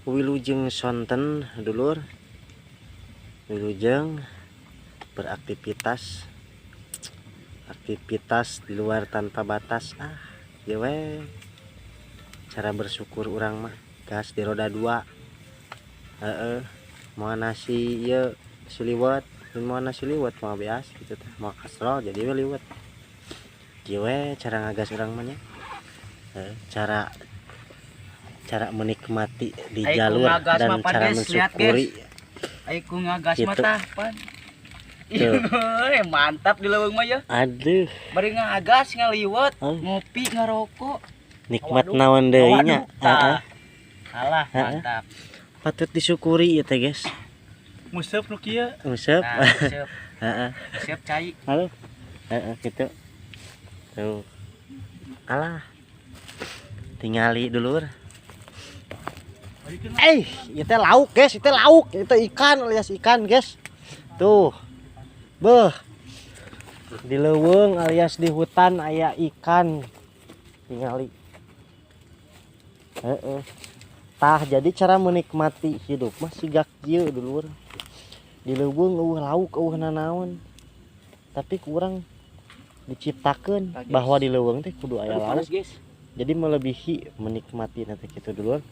Wilujeng sonten, dulur. Wilujeng beraktivitas, aktivitas di luar tanpa batas. Ah, ieu we cara bersyukur urang mah. Gas di roda dua, heeh, moal nasi ieu si liwet, moal nasi liwet, moal beas gitu teh, moal kastrol, jadi we liwet. Kieu we cara ngagas urang mah nya. Heeh, cara cara menikmati di Ai ku jalur ngagas dan mah, pan, cara guys, lihat, mensyukuri. Ai ku ngagas Gitu. Mah tah, pan. Tuh. Ih, mantap di leuweung mah ya. Aduh. Bari ngagas, ngaliwet, Oh. ngopi, ngarokok. Nikmat Waduh. naon deui nya. Waduh, tah. Heeh. Alah, Heeh. mantap. Patut disyukuri ya teh, guys. Nguseup nu kieu. Nguseup. Nah, siap, Heeh. siap cai. Halo. Heeh, gitu. Tuh. Alah. Tingali, dulur. Eh, itu lauk, guys, itu lauk, itu ikan alias ikan, guys. Tuh. Beuh. Di leuweung alias di hutan aya ikan. Tingali. Heeh. Tah, jadi cara menikmati hidup mah siga kieu, dulur. Di leuweung euweuh lauk, euweuh nanaon. Tapi kurang diciptakeun Tah, guys. Bahwa di leuweung teh kudu aya Aduh, lauk. Panas, guys. Jadi melebihi menikmati nanti gitu, dulur.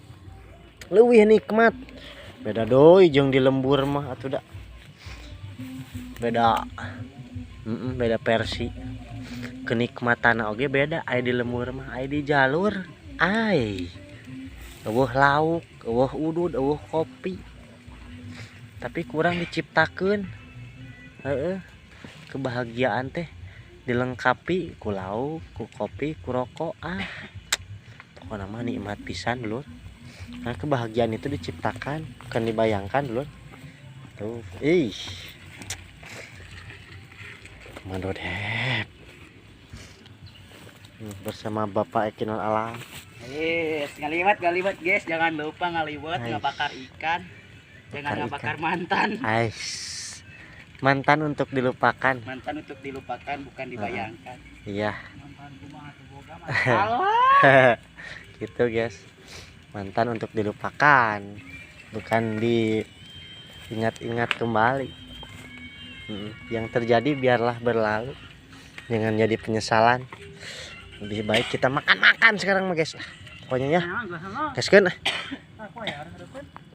Leuwih nikmat. Beda deui jeung di lembur mah atuh da. Beda. Beda versi. Kenikmatan oge beda aya di lembur mah, aya di jalur. Ai. Euweuh lauk, euweuh udud, euweuh kopi. Tapi kurang diciptakeun. Heeh. Kebahagiaan teh dilengkapi ku lauk, ku kopi, ku rokok. Ah. Pokoknya mah nikmat pisan, dulur. Nah, kebahagiaan itu diciptakan, bukan dibayangkan, dulur. Tuh, ih. Mandodep. Bersama Bapak Ekinol Alam. Yes, ngaliwet, ngaliwet, guys. Jangan lupa ngaliwet, Ais. Ngabakar ikan. Jangan Bakar ngabakar ikan. Mantan. Ais. Mantan untuk dilupakan. Mantan untuk dilupakan, bukan dibayangkan. Iya. Alah. Gitu, guys. Mantan untuk dilupakan, bukan diingat-ingat kembali. Yang terjadi biarlah berlalu. Jangan jadi penyesalan. Lebih baik kita makan-makan sekarang mah, guys. Pokoknya ya. Gaskeun ah.